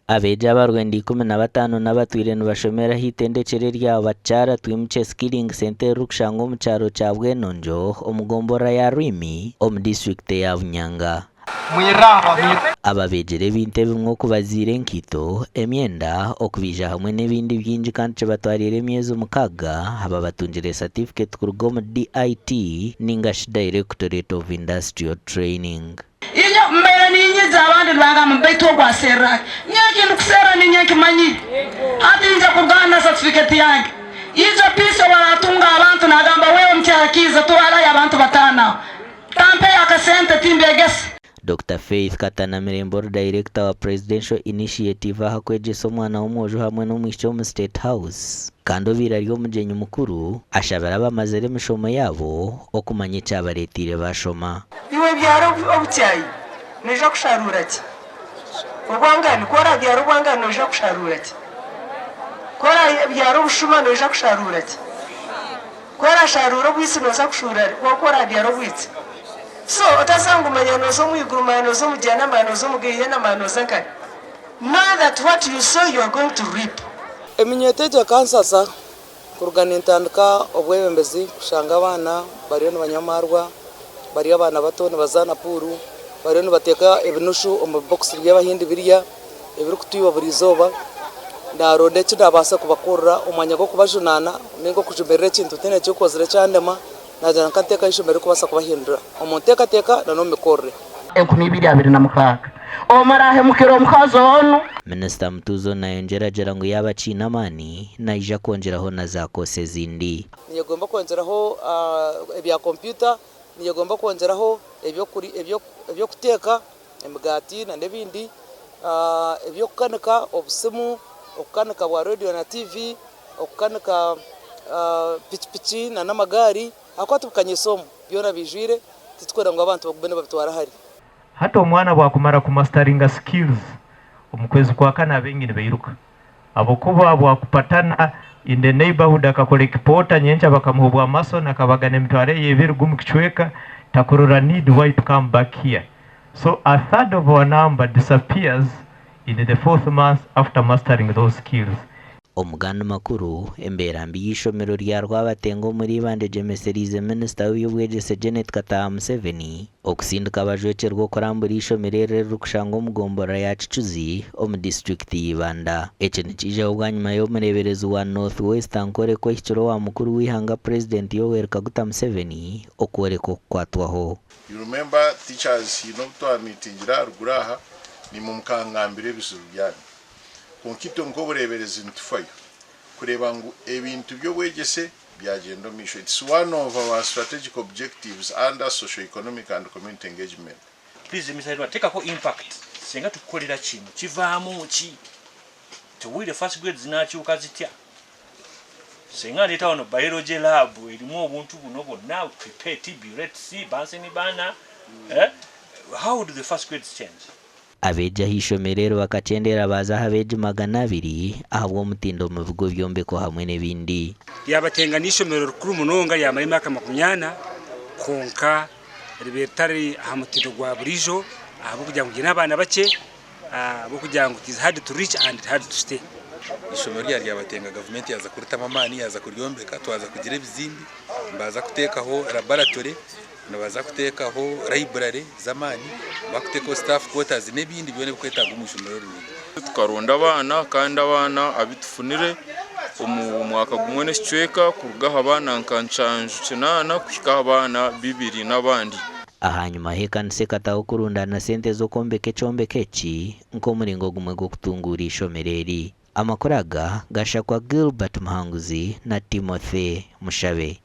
Abeegi abarwenda 15 n'abatwire nibashomera aha itendekyero erya Bakyara Twimukye Skilling Centre eririkushangwa omu kyaro kya Bwenonjo omu gomborora ya Rwimi omu disiturikiti eya Bunyanga. Aba beegire ebintu ebimwe okubaziira enkaito, emyenda, okubaija hamwe n'ebindi bingi kandi kibatwariire emyezi mukaaga. Aba batungire satifiketi kuruga omu DIT ningashi Directorate of Industrial Training. Inye mbaire niinyija abandi nibangamba ngu baitu ogu aserra ki? Nyowe eki ndikuserra niinye nkimanyire. Hati nija kuruga hanu na satifiketi yange. Ijo Peace obu araatunga abantu naagamba wewe mukyara kiiza tubarayo abantu bataano aho. Tampeyo akasente timbeegesa. Dokita Faith Katana Mirembe ori Dayirekita wa Presidential Initiative aha kwegyesa omwana w'omwojo hamwe n'omwishiki omu State House kandi obaire ari omugyenyi mukuru ashabire abamazire emishomo yaabo okumanya ekyabareeteire baashoma. Iwe byara obukyayi, noija kusharuura ki? Obwangani, ku oraabyare obwangani noija kusharuura ki? Ku oraabyare obushuma noija kusharuura ki? Ku oraasharuure obwitsi nooza kushuura ku oraabyare obwitsi? So otaza ngu manya nooza omu iguru, manya nooza omu jana, manya nooza omu gehena, manya nooza nkahi. Know that what you sow you are going to reap. Eminyeeto egyo ekansasa Kuruga nintandika obwebembezi kushanga abaana bariyo nibanywa amaarwa, bari abaana bato nibazaana puuru, bariyo nibateeka ebinushu omu bibokisi by'abahindi birya ebirikutwiba buri izooba. Naaronda eki naabaasa kubakorera omu mwanya gw'okubajunaana nainga okujumirira ekintu ntaine eki nkozire kyandema, naagira ngu nkanteekaho eishomero eririkubaasa kubahindura omu nteekateeka n'omu mikorere. 2026 Omurahemukira omukazi onu. Minisita Mutuuzo nayongyera agira ngu yaaba akiine amaani naija kwongyeraho na za koosi ezindi. Niyegomba kwongyeraho ebya kompyuta, niyegomba kwongyeraho eby'okuteeka, emigaati n'ebindi, eby'okukanika obusimu, okukanika bwa reediyo na tiivi, okukanika pikipiki n'amagaari ahakuba tibukanyisa omu, byona biijwire titurikwenda ngu abantu bagume nibabitwara hare. Hati omwana bwakumara ku masteringa skills omu kwezi kwa kana abaingi nibairuka ahabw'okuba bwakupatana in the neighbourhood akakora ekipoota nyenkya bakamuha obwa mason akabagana emitwaro eye ebiri gumu kicweka takurora need why to come back here so a third of our number disappears in the fourth month after mastering those skills. Omu gandi makuru, embeera mbi y'eishomero rya Rwabatenga omuri Ibanda egyemesereize minisita w'eby'obwegyese Janet Kataaha Museveni okusindika abajwekyerwa okurambura eishomero eri eririkushangwa omu gomborora ya Kicuzi omu disiturikiti ya Ibanda. Eki nikiijaho bwanyima y'omureeberezi wa North West Ankole kwehikire owa mukuru w'eihanga Purezidenti Yoweri Kaguta Museveni okworeka okukwatwaho. You remember teachers haine obu twamiitingira aharuguru aha, naimwe mukangambira ebizibu byanyu. Kwonka itwe nk'obureeberezi nitufayo kureeba ngu ebintu by'obwegyese byagyenda omu maisho. It's one of our strategic objectives under Socio-Economic and Community Engagement. Please Mister Edward tekako impact senga tukukolera kino kivaamu ki tewulire first grade zinakyuka zitya senga ndeeta wano biology lab erimu obuntu buno bwonna pipette burettes bunsen burner eh how do the first grades change. Abeegi aha ishomero eri bakakyendera baaza aha beegi 200 ahabw'omutindo mubi gw'ebyombeko hamwe n'ebindi. Ryabatenga n'eishomero rikuru munonga ryamara emyaka makumyana kwonka ribe ritari aha mutindo gwa buriijo ahabw'okugira ngu riine abaana bakye ahabw'okugira ngu it is hard to reach and hard to stay. Eishomero rya Ryabatenga gavumenti yaaza kuritamu amaani yaaza kuryombeka twaza kugira ebizimbe nibaza kuteekaho laboratory Nibaza kuteekaho library z'amaani, bakuteekaho staff quarters n'ebindi byona ebirikwetaagwa omu ishomero rirungi. Tukaronda abaana kandi abaana abu tufunire omu mwaka gumwe n'ekicweka kuruga aha baana nka nshanju kinaana kuhika aha baana bibiri n'abandi. Ahanyima h'ekanisa ekataho kurundaana sente z'okwombeka ekyombeko eki nk'omuringo gumwe gw'okutunguura eishomero eri. Amakuru aga gashakwa Gilbert Muhanguzi na Timothy Mushabe.